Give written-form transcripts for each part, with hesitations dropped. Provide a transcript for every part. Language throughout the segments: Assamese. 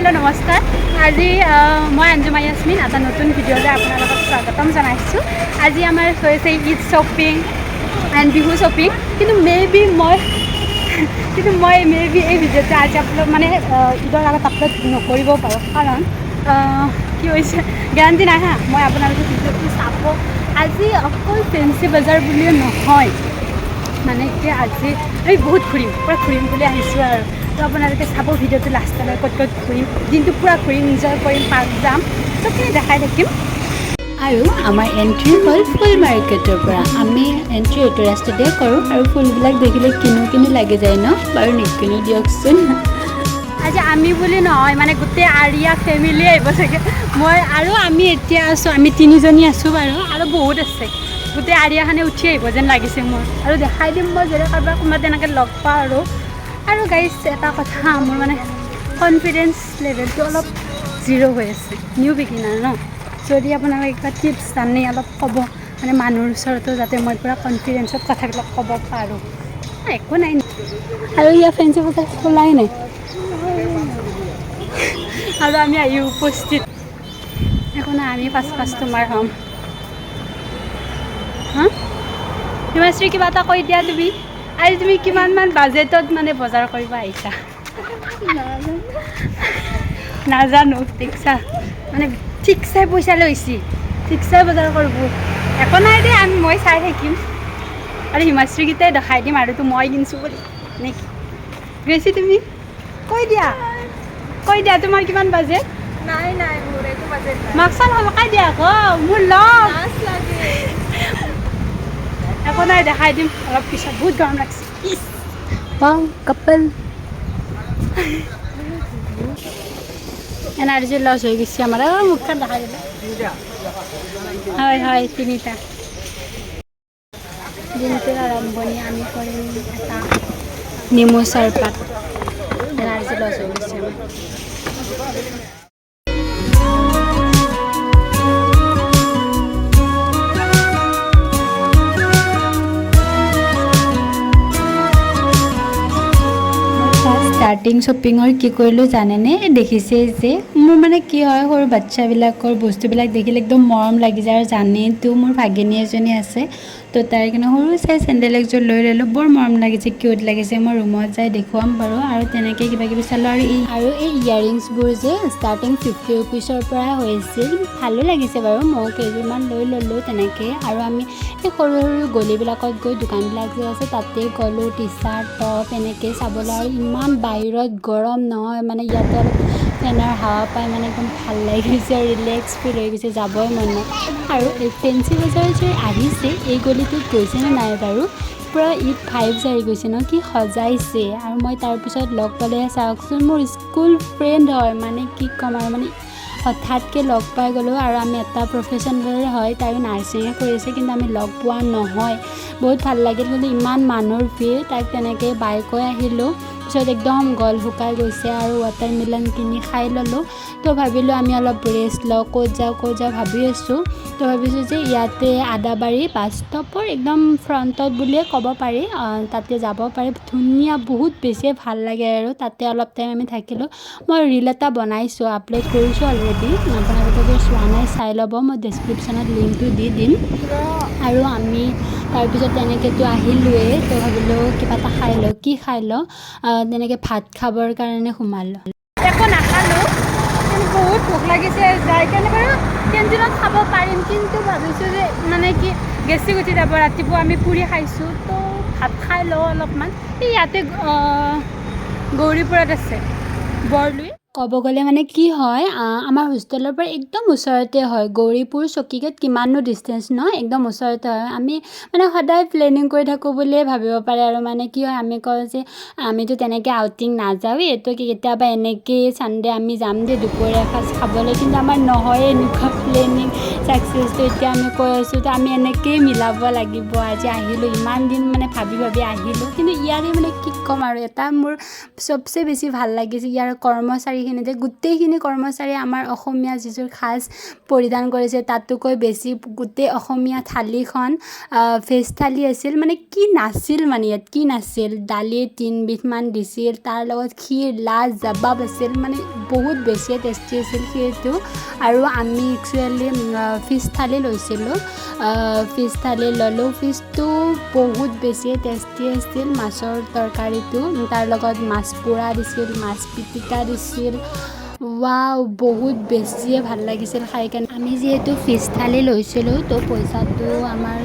হেল্ল' নমস্কাৰ। আজি মই আঞ্জুমা ইয়াছমিন এটা নতুন ভিডিঅ'লৈ আপোনালোকক স্বাগতম জনাইছোঁ। আজি আমাৰ হৈছে Eid shopping and Bihu shopping. কিন্তু মই মে বি এই ভিডিঅ'টো আজি আপলোড মানে ঈদৰ আগত আপলোড নকৰিবও পাৰোঁ। কাৰণ কি হৈছে গেৰাণ্টি নাই। হা, মই আপোনালোকে ভিডিঅ'টো চাব। আজি অকল ফেঞ্চি বজাৰ বুলিয়ে নহয়, মানে কি আজি আমি বহুত ঘূৰিম, পূৰা ঘূৰিম বুলি আহিছোঁ। আৰু তো আপোনালোকে চাব ভিডিঅ'টো লাষ্টলৈ, ক'ত ক'ত ঘূৰিম, দিনটো পূৰা ঘূৰিম, ইনজয় কৰিম, পাৰ্ক যাম, চবখিনি দেখাই থাকিম। আৰু আমাৰ এণ্ট্ৰি হ'ল ফুল মাৰ্কেটৰ পৰা। আমি এণ্ট্ৰি এইটো ৰাস্তাতে কৰোঁ আৰু ফুলবিলাক দেখিলে কিনো কিনো লাগি যায় ন? বাৰু, নিকিনো দিয়কচোন। আজি আমি বুলি নহয়, মানে গোটেই আৰিয়া ফেমিলি আহিব চাগে। মই আৰু আমি এতিয়া আছোঁ, আমি তিনিজনী আছোঁ বাৰু, আৰু বহুত আছে। গোটেই আৰিয়াখনে উঠি আহিব যেন লাগিছে মোৰ। আৰু দেখাই দিম মই যদি কাৰোবাৰ কোনোবা তেনেকৈ লগ পাওঁ। আৰু গাইজ, এটা কথা, মোৰ মানে কনফিডেঞ্চ লেভেলটো অলপ জিৰ' হৈ আছে। নিউ বিগিনাৰ ন? যদি আপোনালোকে কিবা টিপছ জানে, অলপ ক'ব, মানে মানুহৰ ওচৰতো যাতে মই পূৰা কনফিডেঞ্চত কথাবিলাক ক'ব পাৰোঁ। একো নাই। আৰু ইয়াৰ ফেঞ্চি বজাৰ খোলাই নাই। আৰু আমি আহি উপস্থিত। একো নাই, আমি ফাৰ্ষ্ট কাষ্টমাৰ হ'ম। হা হিমাশ্ৰী, কিবা এটা কৈ দিয়া তুমি। আজি তুমি কিমানমান বাজেটত মানে বজাৰ কৰিব আহিছা? নাজানো। ঠিকছা মানে ঠিকছে পইচা লৈছি, ঠিকছে বজাৰ কৰিব। একো নাই দেই, মই চাই থাকিম আৰু হিমাশ্ৰীকেইটাই দেখাই দিম আৰু তো মই কিনিছোঁ বুলি নেকি। গ্ৰেচি, তুমি কৈ দিয়া, কৈ দিয়া, তোমাৰ কিমান বাজেট? নাই নাই, মোৰ একো বাজেট নাই। মাকচান সলকাই দিয়া আকৌ মোৰ লগ। লাজ লাগে। একো নাই, দেখাই দিম অলপ পিছত। বহুত গৰম লাগছে, ইছ। পাওঁ কাপল। এনাৰ্জি লছ হৈ গৈছে আমাৰ। অ' মুখখন দেখাই দিলে। হয় হয়, তিনিটা। দিনটোৰ আৰম্ভণি আমি কৰিম এটা নেমু চৰপাত। এনাৰ্জি লছ হৈ গৈছে আমাৰ। ফাৰ্ষ্ট ষ্টাৰ্টিং শ্বপিঙৰ কি কৰিলোঁ জানেনে? দেখিছে যে মোৰ মানে কি হয়, সৰু বাচ্ছাবিলাকৰ বস্তুবিলাক দেখিলে একদম মৰম লাগি যায়। আৰু জানেইতো মোৰ ভাগিনী এজনী আছে, তো তাইৰ কাৰণে সৰু চাই চেণ্ডেল একযোৰ লৈ ল'লোঁ। বৰ মৰম লাগিছে, কিউট লাগিছে। মই ৰুমত যাই দেখুৱাম বাৰু। আৰু তেনেকৈ কিবা কিবি চালোঁ। আৰু এই ইয়াৰিংছবোৰ যে ষ্টাৰ্টিং 50 ৰুপিছৰ পৰাই হৈছিল, ভালো লাগিছে বাৰু। ময়ো কেইযোৰমান লৈ ল'লোঁ তেনেকৈ। আৰু আমি এই সৰু সৰু গলিবিলাকত গৈ দোকানবিলাক যে আছে, তাতে গ'লোঁ টি চাৰ্ট, টপ এনেকৈ চাবলৈ। আৰু ইমান বাহিৰত গৰম নহয়, মানে ইয়াতে অলপ ফেনৰ হাৱা পাই মানে একদম ভাল লাগিছে আৰু ৰিলেক্স ফিল হৈ গৈছে, যাবই মন নাই। আৰু এই ফেঞ্চি বজাৰ যে আহিছে, এই গলিটোত গৈছেনে নাই বাৰু? পূৰা ঈদ ভাইবছ আহি গৈছে ন? কি সজাইছে! আৰু মই তাৰপিছত লগ পালে, চাওকচোন, মোৰ স্কুল ফ্ৰেণ্ড হয়। মানে কি ক'ম আৰু, মানে হঠাৎকৈ লগ পাই গ'লোঁ। আৰু আমি এটা প্ৰফেশ্যনেল হয়, তাইও নাৰ্ছিঙে কৰিছে, কিন্তু আমি লগ পোৱা নহয়। বহুত ভাল লাগিল, কিন্তু ইমান মানুহৰ ভিৰ। তাইক তেনেকৈ বাই কৈ আহিলোঁ। পিছত একদম গল শুকাই গৈছে আৰু ৱাটাৰ মেলন কিনি খাই ল'লোঁ। তো ভাবিলোঁ আমি অলপ ৰেষ্ট লওঁ। ক'ত যাওঁ ক'ত যাওঁ ভাবি আছোঁ। তো ভাবিছোঁ যে ইয়াতে আদাবাৰী বাছ ষ্টপৰ একদম ফ্ৰণ্টত বুলিয়ে ক'ব পাৰি, তাতে যাব পাৰি। ধুনীয়া, বহুত বেছিয়ে ভাল লাগে। আৰু তাতে অলপ টাইম আমি থাকিলোঁ। মই ৰিল এটা বনাইছোঁ, আপলোড কৰিছোঁ অলৰেডি। আপোনালোকে যদি চোৱা নাই, চাই ল'ব। মই ডেছক্ৰিপশ্যনত লিংকটো দি দিম। আৰু আমি তাৰপিছত তেনেকৈতো আহিলোঁৱেই, তো ভাবিলোঁ কিবা এটা খাই লওঁ। কি খাই লওঁ? তেনেকৈ ভাত খাবৰ কাৰণে সোমালোঁ। একো নাখালোঁ, কিন্তু বহুত ভোক লাগিছে। যাই কেনে বাৰু কেণ্টিনত খাব পাৰিম, কিন্তু ভাবিছোঁ যে মানে কি গেষ্টিক উঠি যাব। ৰাতিপুৱা আমি পুৰি খাইছোঁ, তো ভাত খাই লওঁ অলপমান। এই ইয়াতে গৌৰীপুৰত আছে বৰলুই। ক'ব গ'লে মানে কি হয়, আমাৰ হোষ্টেলৰ পৰা একদম ওচৰতে হয় গৌৰীপুৰ চকীগেট। কিমাননো ডিষ্টেঞ্চ ন? একদম ওচৰতে হয়। আমি মানে সদায় প্লেনিং কৰি থাকোঁ বুলিয়ে ভাবিব পাৰে। আৰু মানে কি হয়, আমি কওঁ যে আমিতো তেনেকৈ আউটিং নাযাওঁৱেই, তো কেতিয়াবা এনেকেই ছানডে আমি যাম দেই দুপৰীয়া এসাঁজ খাবলৈ। কিন্তু আমাৰ নহয়ে এনেকুৱা প্লেনিং ছাকচেছটো। এতিয়া আমি কৈ আছোঁ, তো আমি এনেকেই মিলাব লাগিব। আজি আহিলোঁ, ইমান দিন মানে ভাবি ভাবি আহিলোঁ। কিন্তু ইয়াৰে মানে কি ক'ম আৰু, এটা মোৰ চবচে বেছি ভাল লাগিছে ইয়াৰ কৰ্মচাৰী সেইখিনিতে গোটেইখিনি কৰ্মচাৰী আমাৰ অসমীয়া যিযোৰ সাজ পৰিধান কৰিছে, তাতোকৈ বেছি গোটেই অসমীয়া থালিখন, ভেজ থালি আছিল। মানে কি নাছিল, মানে ইয়াত কি নাছিল? দালি তিনিবিধমান দিছিল, তাৰ লগত ক্ষীৰ লাজবাব আছিল, মানে বহুত বেছিয়ে টেষ্টি আছিল ক্ষীৰটো। আৰু আমি একচুৱেলি ফিছ থালি লৈছিলোঁ। ফিছ থালি ল'লোঁ। ফিছটো বহুত বেছিয়ে টেষ্টি আছিল, মাছৰ তৰকাৰীটো। তাৰ লগত মাছ পোৰা দিছিল, মাছ পিটিকা দিছিল। ৱাও, বহুত বেছিয়ে ভাল লাগিছিল খাই কেনে। আমি যিহেতু ফিছ থালি লৈছিলোঁ, তো পইচাটো আমাৰ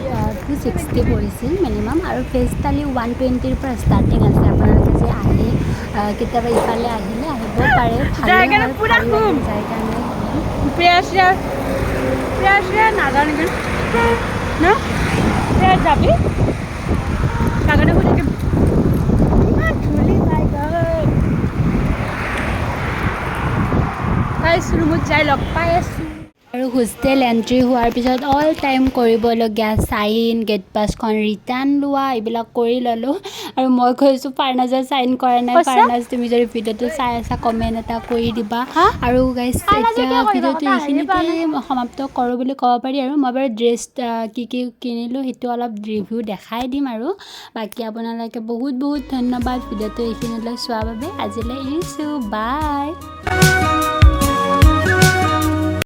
260 পৰিছিল মিনিমাম। আৰু ভেজ থালি 120ৰ পৰা ষ্টাৰ্টিং আছে। আপোনালোকে যে আহে, কেতিয়াবা ইফালে আহিলে আহিব পাৰে। ভালেই যাই কেনে হয়, পুৰা ভাল লাগে শুম। যাই কাৰণে। প্ৰিয়াশ্ৰিয়া, প্ৰিয়াশ্ৰিয়া নাযাওঁ নেকি ন? প্ৰিয়া যাবি? বাগানে শুই থাকিম। ইমান ধূলি পাই গ'ল। গাইছ, ৰুমত যাই লগ পাই আছোঁ। আৰু হোষ্টেল এণ্ট্ৰি হোৱাৰ পিছত অল টাইম কৰিবলগীয়া চাইন, গেট পাছখন ৰিটাৰ্ণ লোৱা, এইবিলাক কৰি ল'লোঁ। আৰু মই কৈছোঁ, ফাৰ্নাজে চাইন কৰা নাই। কৈছা? ফাৰ্নাজ, তুমি যদি ভিডিঅ'টো চাই আছা, কমেণ্ট এটা কৰি দিবা। হা? আৰু গাইছ, ফাৰ্নাজে এতিয়া কিয় কৰিব? ভিডিঅ'টো কথা হেৰি পোৱা এইখিনিতে সমাপ্ত কৰোঁ বুলি ক'ব পাৰি। আৰু মই বাৰু ড্ৰেছ কি কি কিনিলোঁ, সেইটো অলপ ৰিভিউ দেখাই দিম। আৰু বাকী আপোনালোকে বহুত বহুত ধন্যবাদ ভিডিঅ'টো এইখিনিলৈ চোৱাৰ বাবে। আজিলৈ এৰিছোঁ, বাই।